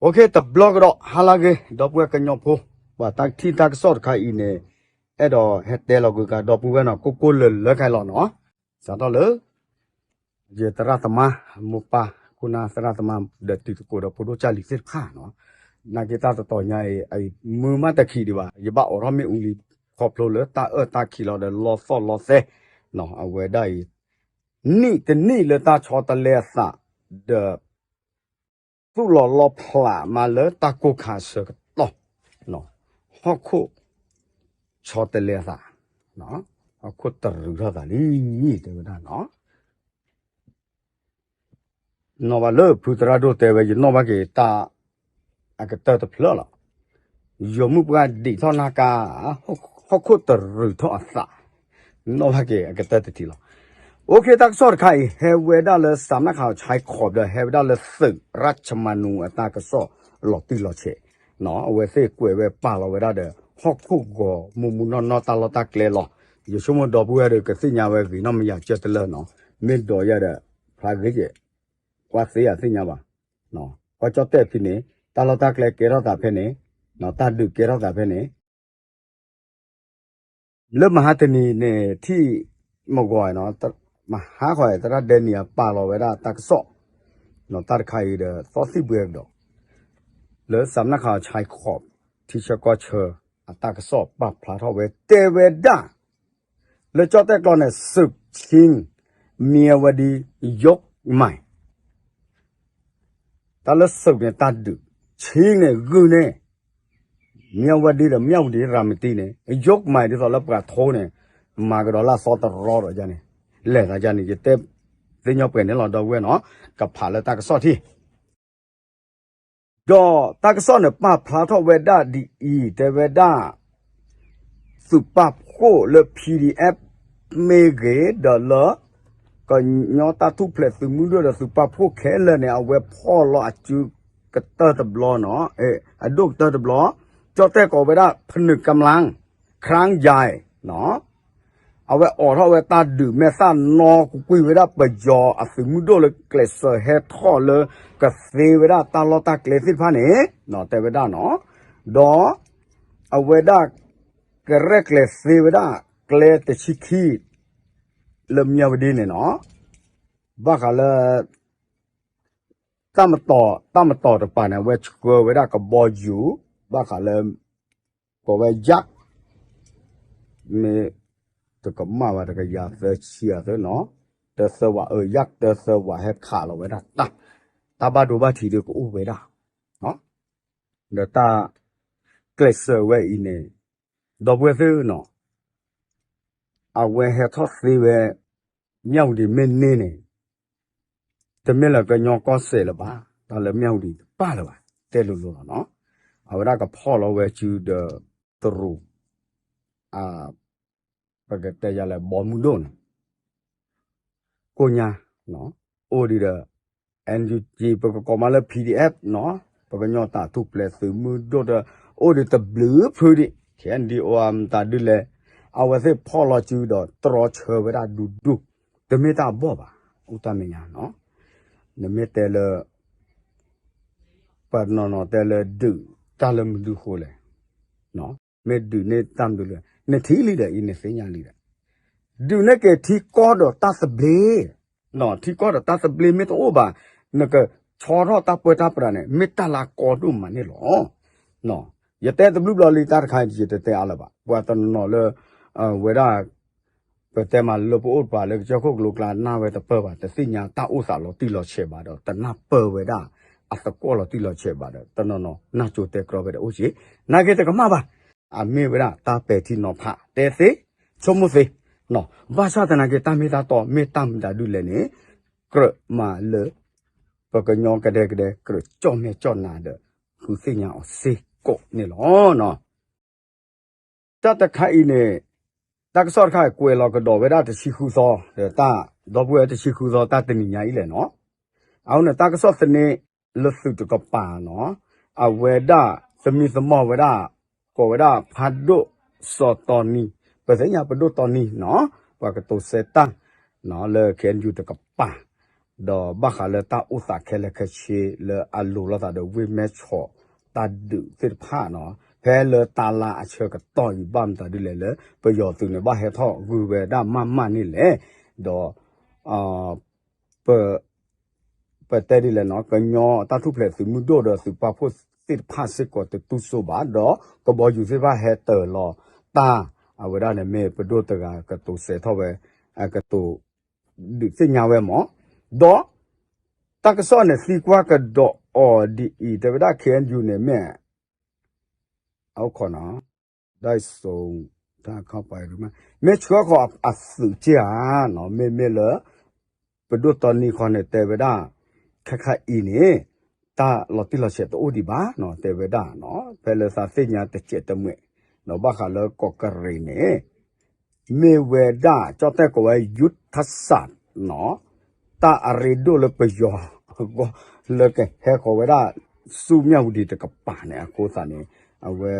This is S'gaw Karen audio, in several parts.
တဘျီကဒီး ဟါလၢအဂ့ၤ ဒီပုၢ်ဝဲၢ်ကညီဖိ, ပှၤတၢ်ထံၣ်တၢ်ကစီၣ်တခါအံၤန့ၣ် အဲၣ်ဒိးဟဲတဲလီၤကွံာ်ကဒီပုၢ်ဝဲၢ်နီၤ ကိၢ်ကိၢ်လၢၤလၢၤခဲလီၤနီၤ, စးထီၣ်လၢ ယသရၣ်သမါ မိၢ်ပၢ် ခိၣ်နၢ်သရၣ်သမါ ဒီးတံၤသကိးဒီးဖိဒိၣ်ကၢ်လံၤသ့ၣ်တဖၣ်နီၤ, နာ်က့တၢ်တတီၤညါအံၤ မုာ်မးတခံဒံးဘၣ် ယဘၣ်အိးထီၣ်မ့ၣ်အူလံ ခီဖျိလၢတၢ်အၢၣ်တၢ်ခံးလီၤဒီးလီသီၣ်လီသဲ, အဝဲဒၣ်အံၤ နံၣ်တနံၣ်လၢတၢ်ဆီတလဲအသး ဒီး သူၣ်လီၤလီဖျးမးလၢတၢ်ကိၢ်ခါအဆၢကတီၢ်, ဟီၣ်ခိၣ် ဆီတလဲအသး, ဟီၣ်ခိၣ်တရုးထီၣ်သးလံ, တဲဝဲဒၣ်နီၤ, နီၣ်ဘၣ်လၢဖုသရၣ်ဒိၣ်တဲဝဲ ယနီၣ်ဘၣ်က့ၤတၢ် အကတၢၢ်တဖျၢၣ်လီၤ. ယိၤမုၣ်ပှၢ်ဒံးထီၣ်နၢ်ကါ ဟီၣ်ခိၣ်တရုးထီၣ်အသး, နီၣ်ဘၣ်က့ၤအကတၢၢ်တထံၣ်လီၤ. အိၣ်ခ့ တၢ်ကစီၣ်တခါအံၤ ဟဲဝဲဒၣ်လၢ စးမနၣ်ခး ခၠဲးခီး ဒီး ဟဲဝဲဒၣ်လၢသုး ရၢၣ်ချမၤနူ အတၢ်ကစီၣ်လီၤတံၢ်လီၤဆဲး, အဝဲသ့ၣ်ကွဲးဝဲပာ်လီၤဝဲဒၣ်ဒီး ဟီၣ်ခိၣ်ဂီၤမူမူနီၢ်နီၢ်တၢ်လီၢ်တၢ်ကျဲလီၤ. ယဆိကမိၣ်ဒီပုၢ်ဝဲၢ်ဒီးကသ့ၣ်ညါဝဲဂ့ၤနီၢ်မယၤကၢတလၢနီၤ, မ့ၢ်ဒိးယၤဒီး ဖျါဂ့ၤကဲး, ကွၢ်သ့ယၤသ့ၣ်ညါဘၣ်. ကွၢ်ကၠီၣ်တဲၣ်ဖဲန့ၣ် တၢ်လီၢ်တၢ်ကျဲကဲထီၣ်သးဖဲန့ၣ်, တၢ်ဒုးကဲထီၣ်သးဖဲန့ၣ် လၢမဟါတနံၤန့ၣ် ထံၣ်မဂီၤနီၤ, မဟါခီ သရၣ်ဒဲနံၤအပာ်လီၤဝဲဒၣ်တၢ်ကစီၣ်, တၢ်တခါအံၤဒီး သီသံၣ်ဘှဲကဒီး, လၢစးမနၣ်ခး ခၠဲးခီး ထံဆၢကီၢ်ဆၢ အတၢ်ကစီၣ်ပာ်ဖျါထီၣ်ဝဲတဲဝဲဒၣ် လၢကၠီၣ်တဲၣ်ကျီန့ၣ် စူးၣ် ခၠ့ၣ် မၠဲဝဒံ ယိကမၤ တၢ်လၢစူးၣ်န့ၣ်တၢ်ဒုး, ခၠ့ၣ်န့ၣ်ဂုၢ်န့ၣ်, မၠဲဝဒံဒီး မၠဲဝဒံ ရၤမတံန့ၣ် ယိကမၤ ဒ်သိးလၢပှၤထိန့ၣ် မၤကဒီးလၢအသီတရီဒီးယၤန့ၣ်, လဲၤသးယၤန့ၣ် ယတဲသ့ၣ်ညါပှဲၤန့ၣ်လီၤ ဒီပုၢ်ဝဲၢ်နီၤ, ကဖးလၢတၢ်ကစီၣ်ထံၣ် ဒီးတၢ်ကစီၣ်န့ၣ်ပာ်ဖျါထီၣ်ဝဲဒၣ်ဒ်အံၤ တဲဝဲဒၣ် သုးပာ်ဖှိၣ်လၢ PDF မ့ၢ်ဂ့ၤ ဒီးလၢ ကညီတၢ်ထူၣ်ဖျဲးသုးမုၢ်ဒိၣ်ဒီးသုးပာ်ဖှိၣ်ခဲလၢာ်န့ၣ် အဝဲဖီၣ်လီၤအစုကတၢၢ်တဘျီနီၤ, အဒိၣ်ကတၢၢ်တဘျီ, ကၠီၣ်တဲၣ်ကိးဝဲဒၣ် ဖနုာ်ကမျၢၢ် ခရၢၣ်ယဲၢ် အဝဲအိးထီၣ်ဝဲတၢ်ဒုးမဲာ်သၣ်နီၣ်ကွံာ်ဝဲဒၣ်ပယီၤအသုးမုၢ်ဒိၣ်လၢကျဲးစၢးဟဲထီၣ်လၢ ကသ့ဝဲဒၣ်တၢ်လီၢ်တၢ်ကျဲသ့ၣ်တဖၣ်န့ၣ် တဲဝဲဒၣ်နီၤ, ဒီး အဝဲဒၣ် ကရဲၣ်ကျဲၤသ့ဝဲဒၣ်ကျဲတဆံခံ လၢမၠဲဝဒံန့ၣ်နီၤ, ဘၣ်ဃးလၢ တၢ်မတီၤ တၢ်မတီၤတပၤန့ၣ် အဝဲဆှၢဝဲဒၣ်ကဘီယူၤ ဘၣ်ဃးလၢ ကိးဝဲယၣ် မ့ၢ်တကမၣ်ဘၣ် တကယၤသၢဆံအသၢနီၤ, တၢသၢဝး အၢ ယၣ်တၢသၢဝး ဟဲခးလီၤဝဲဒၣ်တၢ်, တၢ်ဘၣ်ဒိဘၣ်ထံးဒီးကအိၣ်ဝဲဒၣ် ဒီးတၢ်ကျဲးစၢးဝဲအံၤန့ၣ် ဒီပုၢ်ဝဲၢ်သ့ၣ်နီၤ, အဝဲဟဲထီၣ်သ့ဝဲ မၠၣ်ဝတံၤမ့ၢ်န့ၢ်န့ၣ် တမ့ၢ်လၢကညီကီၢ်စဲၣ်လၢၤဘၣ်, တၢ်လၢမၠၣ်ဝတံၤတပၣ်လၢၤဘၣ်, တဲလိၤလိၤလီၤနီၤ, အဝဲဒၣ်ကဖီၣ်လီၤဝဲစုဒီးတရူး ပကတဲယၤလဲၣ် ဘီမုၢ်ဒိၣ်န့ၣ် ကိညါ အိၣ်ဒံးဒီး NUG ပကကိးမးလၢ PDF နီၤ, ပကညီတၢ်ထူၣ်ဖျဲးသုးမုၢ်ဒိၣ်ဒီး အိၣ်ဒံးတဘျုးဖုဒံး KNDO မတၤဒုလဲၣ်, အဝဲသ့ၣ်ဖီၣ်လီၤစုဒီးတြီဆၢဝဲဒၣ်ဒူဒူ, တမ့ၢ်တၢ်အဘီၣ်ဘၣ်, အိၣ်တၢ်မဲာ်ညါနီၤ, နမ့ၢ်တဲလၢ ပှၤတနီၤနီၤတဲလၢဒုးတၢ်လၢမနုၤဃိလဲၣ်, မ့ၢ်ဒုးန့ၢ်တၢ်မနုၤလဲၣ်, နထံၣ်လံဒီးအံၤ နသ့ၣ်ညါလံဒီး, ဒုးန့ၢ်က့ၤထံကီၢ်ဒီးတၢ်သဘျ့, ထံကီၢ်ဒီးတၢ်သဘျ့မ့ၢ်တအိၣ်ဘၣ်, နကဆီထီၣ်တၢ်ပၢတၢ်ပြးန့ၣ် မ့ၢ်တၢ်လၢအကီဒိၣ်မးန့ၣ်လီၤ. ယတဲတဘျုးဘျီလံ တၢ်တခါအံၤ ယတတဲအါလၢၤဘၣ်, ပှၤတနီၤနီၤလၢ ဝဲဒၣ် ပတဲမးလၢပအိၣ်ပှၤလၢကစၢၢ်ခိၣ်ကလိကျါ နၢ်ဝဲတပၢၢ်ဘၣ်, တသ့ၣ်ညါတၢ်အိၣ်သးလီၤတံၢ်လီၤဆဲးဘၣ်ဒီး တနၢ်ပၢၢ်ဝဲဒၣ် အသကိးလီၤတံၢ်လီၤဆဲးဘၣ်ဒီး တနီၤနီၤ နၢ်ကၠိတဲကြီဝဲဒီးအိၣ်က့ၤ, နာ်က့တကမၣ်ဘၣ်, အမ့ၢ်ဝဲဒၣ်တၢ်ပဲာ်ထံနီၤဖး တဲသ့, ဆိကမိၣ်သ့, ဘၣ်ဆၣ်သနာ်က့ တၢ်မ့ၢ်တၢ်တီ မ့ၢ်တၢ်မတၤဒုလဲၣ်န့ၣ် ကြၢးမၤလၢ ပကညီကဒဲကဒဲ ကြၢးကၠီၣ်မဲာ်ကၠီၣ်နၤဒီး ဃုသ့ၣ်ညါအီၤစ့ၢ်ကီးန့ၣ်လီၤ. တၢ်တခါအံၤန့ၣ် တၢ်ကစီၣ်တခါအံၤ ကွဲးလီၤကဒီးဝဲဒၣ်တဆံဃုသီ, ဒီပုၢ်ဝဲၢ်တဆံဃုသီ တၢ်တနံၤညါအံၤလဲၣ်နီၤ, အဃိန့ၣ် တၢ်ကစီၣ်သန့လၢသုးတကပၤနီၤ, အဝဲဒၣ်သမံသမိးဝဲဒၣ် ကိးဝဲဒၣ်ဖးဒိၣ်စီၤတီနံ, ပသ့ၣ်ညါပဒိၣ်တီနံနီၤ, ပှၤကတိၤစဲတၢ် လၢ KNU တကပၤ, ဒီးဘၣ်ဃးလၢတၢ်အိၣ်သးခဲလၢာ်ခဲဆ့လၢအလိၤလိာ်သးဒီးဝ့ၢ်မဲၢ်ဆီးတၢ်ဒုးသ့ၣ်တဖၣ်နီၤ, ဖဲလၢတၢ်လါအဆၢကတီၢ်အံၤ ဘၣ်မတၤဒ်လဲၣ်လၢ ပယီၤသုးန့ၣ် ဘၣ်ဟဲထီၣ်ဂုာ်ဝဲဒၣ်မးမးန့ၣ်လဲၣ်, ဒီး ပ ပတဲဒ်လဲၣ်နီၤ, ကညီတၢ်ထူၣ်ဖျဲးသုးမုၢ်ဒိၣ်ဒီးသုးပာ်ဖှိၣ်သ့ၣ်တဖၣ်စ့ၢ်ကီးတတူၢ်စိဘၣ်, ဒီးကဘီယူၤသ့ၣ်တဖၣ်ဟဲတၢၤလီၤတၢ်, အဝဲဒၣ်န့ၣ်မ့ၢ်ပဒိၣ်တဂၤကတိၤစဲးထီၣ်ဝဲ, ကတိၤဒုးသ့ၣ်ညါဝဲမး, ဒီး တၢ်ကစီၣ်န့ၣ်သံကွၢ်ကဒီးအီၤဒ်အံၤ, တဲဝဲဒၣ် ခ့ၣ်အဲၣ်ယူၣ်န့ၣ်မ့ၢ် အအိၣ်ခိးနီၤ, ဒိုက်စုံ, တၢ်ခီပၤမး, မ့ၢ်ဆှၢဃီၤအသုးက့ၢ်ဧါနီၤ, မ့မ့ၢ်လၢ ပဒိၣ်တီနံၤခီန့ၣ် တဲဝဲဒၣ် ခဲခါအံၤန့ၣ် တၢ်လီၤတံၢ်လီၤဆဲးတအိၣ်ဒံးဘၣ်နီၤ, တဲဝဲဒၣ်နီၤ, ဖဲလၢသးသ့ၣ်ညါတစဲးတမှဲး, ဒီးဘၣ်ဃးလၢကီၢ်ကရ့ၣ်န့ၣ် မ့ၢ်ဝဲဒၣ် ကၠီၣ်တဲၣ်ကိးဝဲ ယူၢ်ထၢၣ်စးနီၤ, တၢ်အရ့ဒိၣ်လၢပယီၤအဂီၢ် လၢကဟဲဃီၤဝဲဒၣ်ဆူမၠၣ်ဝတံၤတကပၤန့ၣ် အဃိသတးန့ၣ် အဝဲ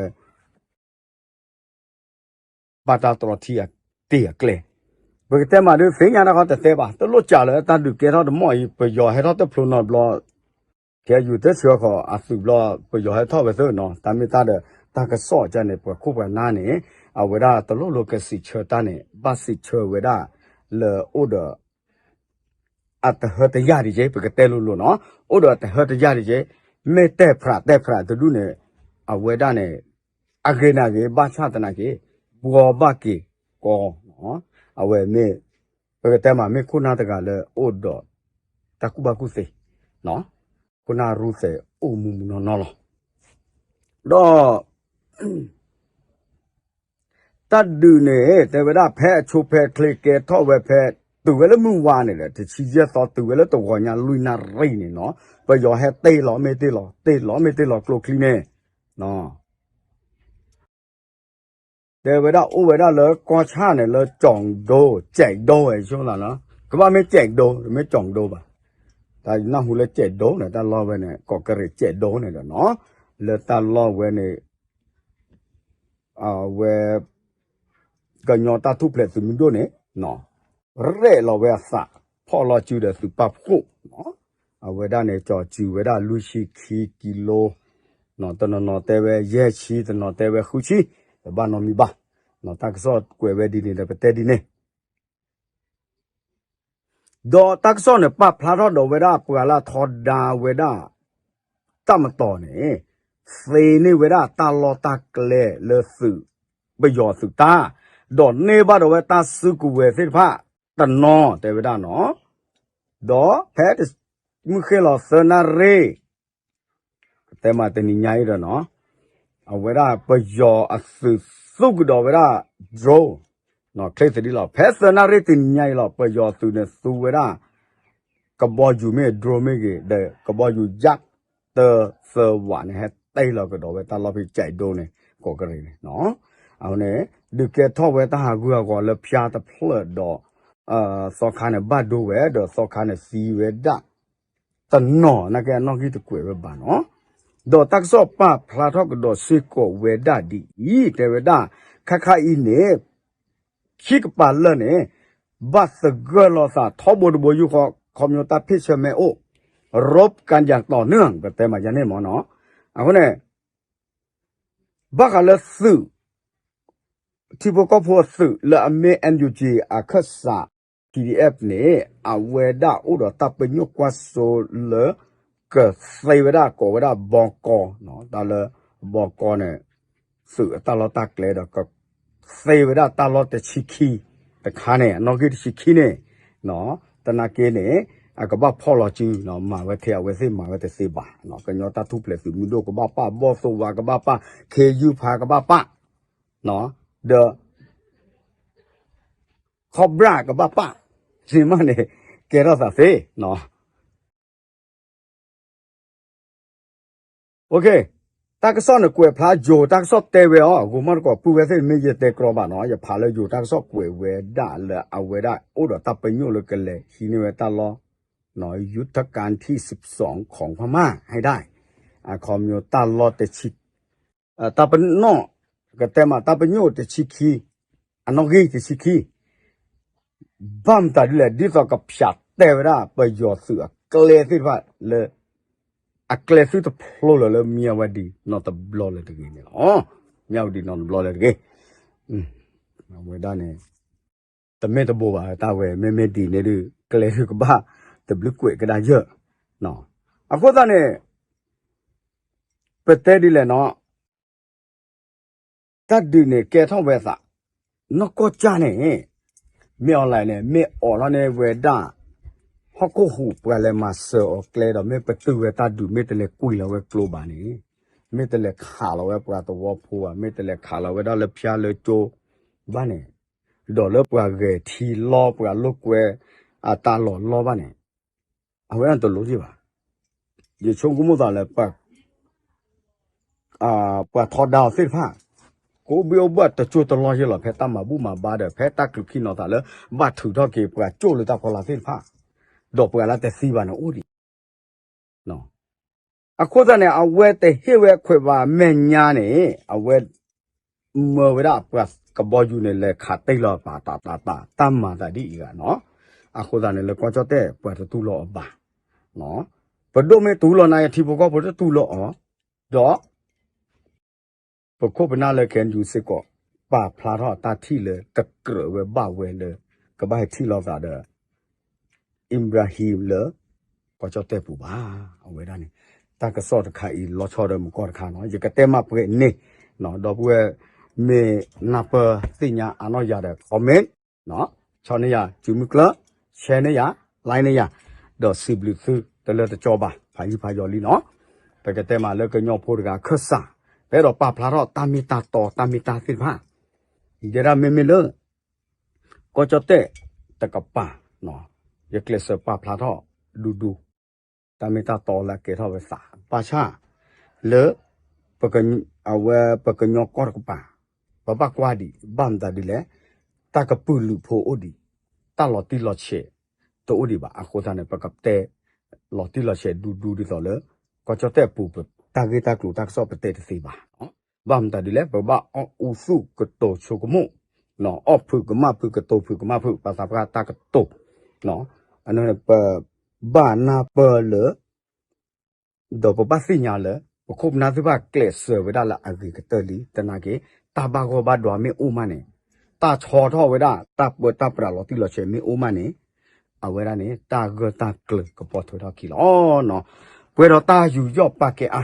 ဘၣ်တၢ်တြီထံအတ့ၢ်အကျဲ, ပကတဲမးဒ်သ့ၣ်ညါတၢ်ခီတတဲဘၣ်, တလိၣ်စးလၢတၢ်ဒုးကဲထီၣ်တမီၢ်အံၤ ပယီၤဟဲထီၣ်တဖျိနီတဘျီ ခ့ၣ်အဲၣ်ယူၣ်တဆှၢဃီၤအသုးဘျီ ပယီၤဟဲထီၣ်ဝဲသ့နီၤ, တၢ်မ့ၢ်တၢ်ဒီး တၢ်ကစီၣ်ကန့ၣ် ပှၤခိၣ်ပှၤနၢ်န့ၣ် အဝဲဒၣ်တလိၣ်လိၤကစံးဆၢတၢ်န့ၣ် ဘၣ်စံးဆၢဝဲဒၣ်လၢအိၣ်ဒီး အတဟၢတယၢ်ဒံးက့, ပကတဲလိၤလိၤနီၤ, အိၣ်ဒီးအတဟၢတယၢ်ဒံးက့, မ့ၢ်တဲဖျးတဲဖျးတဒူၣ်န့ၣ် အဝဲဒၣ်န့ၣ် အဂ့ၤနာ်ဂ့ၤ ဘၣ်ဆၣ်သနာ်က့ ဘှီဘၣ်က့ၤကီ, အဝဲမ့ၢ် ပကတဲမးမ့ၢ်ခိၣ်နၢ်တဂၤလၢအိၣ်ဒီး တၢ်ကူၣ်ဘၣ်ကူၣ်သ့, ခိၣ်နၢ်ရူသဲးအိၣ်မူမူနီၢ်နီၢ်လီၤ. ဒီး တၢ်ဒုးန့ၣ် တဲဝဲဒၣ်ဖဲအဆိဖဲချ့ကဲထီၣ်ဝဲဖဲ တုၤဝဲလၢမုၢ်ဝါန့ၣ်ဒီး တဆံယဲၢ်သီတုၤဝဲလၢတဂီၤညါလွံၢ်နၣ်ရံၣ်န့ၣ်နီၤ, ပယီၤဟဲတ့ၢ်လီၤမ့ၢ်တ့ၢ်လီၤ တ့ၢ်လီၤမ့ၢ်တ့ၢ်လီၤကျိချံန့ၣ် တဲဝဲဒၣ်အိၣ်ဝဲဒၣ်လၢကီၢ်ဆၣ်န့ၣ် လၢကၠီၣ်ဒိ ကၠဲးဒိဝဲဆိလၢ်နီၤ, ကဘၣ်မ့ၢ်ကၠဲးဒိ မ့ၢ်ကၠီၣ်ဒိဘၣ်, တၢ်နၢ်ဟူလၢကၠဲးဒိန့ၣ် တၢ်လီၢ်ဝဲန့ၣ် ကီးကရ့းကၠဲးဒိန့ၣ်ဒီးနီၤ, လၢတၢ်လီၢ်ဝဲန့ၣ် အဝဲ ကညီတၢ်ထူၣ်ဖျဲးသုးမုၢ်ဒိၣ်န့ၣ် ရဲၣ်လီၤဝဲအသး ဖီၣ်လီၤစုဒီးသုးပာ်ဖှိၣ်, အဝဲဒၣ်န့ၣ် ကၠီၤစုၤဝဲဒၣ်လွံၢ်ဆံခံကံလိ, တနီၤနီၤတဲဝဲယဲၢ်ဆံ တနီၤတဲဝဲဃုဆံ, တဘၣ်နီတမံၤဘၣ်, တၢ်ကစီၣ်ကွဲးဝဲဒ်န့ၣ်ဒီးပတဲဒ်န့ၣ် ဒီးတၢ်ကစီၣ်န့ၣ် ပာ်ဖျါထီၣ်ဒီးဝဲဒၣ်ပှၤလၢထီဒါဝဲဒၣ် တၢ်မတီၤန့ၣ် သ့န့ၢ်ဝဲဒၣ်တၢ်လီၢ်တၢ်ကျဲလၢသုး ပယီၤသုးတၢ်, ဒီးန့ၢ်ဘၣ်ဒီးဝဲတၢ်စုကဝဲၤသ့ၣ်တဖၣ်တနီၤတဲဝဲဒၣ်နီၤ, ဒီးဖဲမုၢ်ဃ့ၢ်လီၤသၢနၣ်ရံၣ် တဲမးတနံၤညါအံၤဒီးနီၤ, အဝဲဒၣ်ပယီၤအသုးသူၣ်ကဒီးဝဲဒၣ် drone, ချ့သဒံလီၤ ဖဲသၢနၣ်ရံၣ်တနံၤညါအံၤလီၤ ပယီၤသုးန့ၣ်သူဝဲဒၣ် ကဘီယူၤမ့ၢ် drone မ့ၢ်ဂ့ၤ ဒီးကဘီယူၤ jet တၢသၢဝးန့ၣ် ဟဲတ့ၢ်လီၤကဒီးဝဲတၢ်လီၢ်ဖဲကၠဲးဒိန့ၣ် ကီးကရ့ၣ်န့ၣ်နီၤ, အဝဲန့ၣ် ဒုးကဲထီၣ်ဝဲတၢ်ဟးဂူာ်ဟးဂီၤလၢဖၠါတဖျၢၣ်ဒီး သီခါန့ၣ်ဘၣ်ဒိဝဲ ဒီးသီခါန့ၣ်သံဝဲဒၣ် တနီၤနာ်က့အနီၣ်ဂံၢ်တကွဲးဝဲဘၣ်နီၤ, ဒီးတၢ်ကစီၣ်ပာ်ဖျါထီၣ်ကဒီးစ့ၢ်ကီးဝဲဒၣ်ဒ်အံၤ တဲဝဲဒၣ် ခါခါအံၤန့ၣ် ခံကပၤလၢာ်န့ၣ် ဘၣ်သဂၢၢ်လီၤသးထီဘိတဘိယူၢ်ဃီ ခီဖျိတၢ်ဖ့ၣ်ဆၢမ့ၢ်အိၣ် ရူပ်ၵၢၣ်ယၤတီၤန့ၣ် ပတဲမးယၤန့ၣ်မ့ၢ်နီၤ, အဃိန့ၣ် ဘၣ်ဃးလၢသုး ထံဖိကီၢ်ဖိအသုးလၢအမ့ၢ် NUG အခၢၣ်စး PDF န့ၣ် အဝဲဒၣ်အိၣ်ဒီးတၢ်ပညိၣ်ကွၢ်စိလၢ ကသ့ဝဲဒၣ်ကိးဝဲဒၣ်ဘီကီ, တၢ်လၢဘီကီန့ၣ် သုးအတၢ်လီၢ်တၢ်ကျဲဒီး ကသ့ဝဲဒၣ်တၢ်လီၢ်တဆံခံတခါန့ၣ် အနီၣ်ဂံၢ်တဆံခံန့ၣ် တနာ်က့န့ၣ် အကဘၣ်ဖီၣ်လီၤစု မၤဝဲထဲအဝဲသ့ၣ်မၤဝဲတသ့ဘၣ်, ကညီတၢ်ထူၣ်ဖျဲးသုးမုၢ်ဒိၣ်ကဘၣ်ပာ် ဘီၣ်သိၣ်ဝးကဘၣ်ပာ် ခ့ယုၢ်ဖးကဘၣ်ပာ် ဒီး ခီဘြၣ်ကဘၣ်ပာ်, န့ၣ်မးန့ၣ် ကဲထီၣ်သးသ့ တၢ်ကစီၣ်န့ၣ်ကွဲးဖျါယိၤ တၢ်ကစီၣ်တဲဝဲအီၤ ဂိၤမီၢ်တကိးပုၢ်ဝဲၢ်သ့ၣ် မ့ၢ်ယတဲကြီဘၣ်နီၤ ယဖးလၢယိၤတၢ်ကစီၣ်ကွဲးဝဲဒၣ်လၢအဝဲဒၣ်အိၣ်ဒီးတၢ်ပညိၣ်လၢကလဲၤဟံးန့ၢ်ဝဲတၢ်လီၢ် ယူထၢၣ်ကၣ်ထံၣ် စံးပစီၣ် ခီၣ်ခွါမး ဟဲဒၣ် အခီပညီတၢ်လီၢ်တဆံ တၢ်ပနီၣ် ကတဲမး တၢ်ပညိၣ်တဆံခံ အနီၣ်ဂံၢ်တဆံခံ ဘၣ်မတၤဒ်လဲၣ် ဒ်သိးကဖျး ပကတဲဝဲဒၣ်ပယီၤသုးအကျဲသ့ၣ်တဖၣ်လၢ အကျဲသုတဖျိလၢၤလၢမၠၣ်ဝတံၤနီတဘျီလၢၤတဂ့ၤန့ၣ်လီၤ. မၠၣ်ဝတံၤနီတဘျီလၢၤတဂ့ၤ. အဝဲဒၣ်န့ၣ် တမ့ၢ်တဘိဘၣ် တၢ်ဝဲ မ့မ့ၢ်ဒ်န့ၣ်ဒုး ကျဲဒုးကဘၣ်တဘျုးကွဲးကဒါယၢ်. အဃိသတးန့ၣ် ပတဲဒ်လဲၣ်နီၤ တၢ်ဒုးန့ၣ်ကဲထီၣ်ဝဲအသး, နီၢ်ကီၢ်ကၢ်န့ၣ် မ့ၢ်အီၤလဲၣ်န့ၣ် မ့ၢ်အိးထီၣ်န့ၢ်ဝဲဒၣ် ဟီၣ်ခိၣ်ဟူးပှၤလဲၤမၤစၢၤအီၤကျဲဒီး မ့ၢ်ပတုာ်ဝဲတၢ်ဒုး မ့ၢ်တလဲၤကွံာ်လီၤဝဲကျိဘၣ်န့ၣ်, မ့ၢ်တလဲၤခးလီၤဝဲပှၤသဝီဖိဘၣ်, မ့ၢ်တလဲၤခးလီၤဝဲဒၣ်လၢဖၠါလၢကၠိဘၣ်န့ၣ်, ဒီးလၢပှၤဂဲၤထံလီၤ ပှၤလိာ်ကွဲအတၢ်လီၢ်လီၤဘၣ်န့ၣ်, အဝဲဒၣ်တလိၣ်ယံၣ်ဘၣ်. ယဆိကမိၣ်သးလၢ ပှၤထီဒါအီၤသ့ၣ်တဖၣ် ကိးဘ့ၣ်အိၣ်ဘၣ်တကၠိတလီၢ်ယဲၢ်လီၤ ဖဲတၢ်မၤဘူၣ်မၤဘါဒီး ဖဲတၢ်ကျုးခံနီၤသးလၢ ဘၣ်ထုးထီၣ်က့ၤပှၤကၠိၣ်လၢတၢ်ဖီလာ်သ့ၣ်တဖၣ်, ဒီးပှၤလၢတသံဘၣ်န့ၣ်အိၣ်ဒံး. အဃိသတးန့ၣ် အဝဲတဟ့ၣ်ဝဲခွဲးဘၣ်မဲာ်ညါန့ၣ် အဝဲ မၢဝဲဒၣ်ပှၤကဘီယူၤန့ၣ် လဲၤခးတ့ၢ်လီၤပာ်တၢ်တၢ်တၢ် တၢ်မၤသးဒ်အံၤဂၤနီၤ. အဃိသတးန့ၣ် လၢကီၢ်ကၠီၣ်တဲၣ်ပှၤတတူၢ်လိာ်အီၤဘၣ်. ပဒိၣ်မ့ၢ်တူၢ်လိာ်နၤ ယထံဖိကီၢ်ဖိတတူၢ်လိာ်အီၤ, ဒီး ပခိၣ်ပနၢ်လၢ ခဲအံၤယူၤ စ့ၢ်ကီး ပာ်ဖျါထီၣ်တၢ်ထံၣ်လၢတကြၢးဝဲဘၣ်ဝဲလၢ ကဘၣ်ဟဲထံၣ်လိာ်သးဒီး အံၣ်ဘြၤဟံၣ်လၢ ကီၢ်ကၠီၣ်တဲၣ်ပူၤဘၣ်. အဝဲဒၣ်န့ၣ် တၢ်ကစီၣ်တခါအံၤ လီၤဆီဒီးမုၢ်ကီၢ်တခါနီၤ ယကတဲမးပှဲၤန့ၣ်, ဒီပုၢ်ဝဲၢ် မ့ၢ်နၢ်ပၢၢ်သ့ၣ်ညါအါနီၢ်ယၤဒီး comment ဆီၣ်န့ၢ်ယၤ စုမုၢ်ကျၢၢ်, share န့ၢ်ယၤ, like န့ၢ်ယၤ, ဒီးစံးဘျုးသုတလၢတကၠီဘၣ် ဖးယံာ်ဖးယီၤလံနီၤ. ပကတဲမးလၢကညီဖိတဂၤအခၢၣ်စး, ပအဲၣ်ဒိးပာ်ဖျါထီၣ်တၢ်မ့ၢ်တၢ်တီတၢ်မ့ၢ်တၢ်သ့ၣ်တဖၣ်, ယဲဒၣ်မ့မ့ၢ်လၢ ကီၢ်ကၠီၣ်တဲၣ်တကပၤ, ယကျဲးစၢးပာ်ဖျါထီၣ်ဒူဒူ တၢ်မ့ၢ်တၢ်တီလၢအကဲထီၣ်ဝဲသး ဘၣ်ဆၣ် လၢ အဝဲပကညီကီၢ်တကပၤ ပဘၣ်ကွၢ်ဒံး ဘၣ်မတၤဒ်လဲၣ်, တၢ်ကပုာ်လုးဖိအိၣ်ဒံး, တၢ်လီၤတံၢ်လီၤဆဲးတအိၣ်ဒံးဘၣ်. အဃိသတးန့ၣ် ပကတဲလီၤတံၢ်လီၤဆဲးဒူဒူဒ်သိးလၢ ကီၢ်ကၠီၣ်တဲၣ်အပူၤ တၢ်ဂ့ၢ်တၢ်ကျိၤတၢ်ကစီၣ်ပတဲတသ့ဘၣ်. ဘၣ်မတၤဒ်လဲၣ် ပဘၣ်အီၣ်အူသူၣ်ကတိၤဆိကမိၣ်, အီၣ်ဖုးကမၣ်ဖုး ကတိၤဖုးကမၣ်ဖုး ပှၤသးပှၢ်တၢ်ကတိၤ, အန့ၣ် ပဘၣ်နၢ်ပၢၢ်လၢ ဒီးပဘၣ်သ့ၣ်ညါလၢ ပခိၣ်ပနၢ်သ့ၣ်တဖၣ်ကျဲးစၢးဝဲဒၣ်လၢအဂ့ၤကတၢၢ်လံ. သနာ်က့ တၢ်ဘၣ်ဂီၢ်ဘၣ်ဒွးမ့ၢ်အိၣ်မးန့ၣ်, တၢ်ဆီထီၣ်ဝဲဒၣ် တၢ်ပၢတၢ်ပြးလီၤတံၢ်လီၤဆဲးမ့ၢ်အိၣ်မးန့ၣ်, အဝဲဒၣ်န့ၣ် တၢ်ဂၢၢ်တၢ်ကျၢၤကပိာ်ထွဲထီၣ်ခံလီၤ. ပှဲၤဒီးတၢ်ယူးယီၣ်ပာ်ကဲအါ,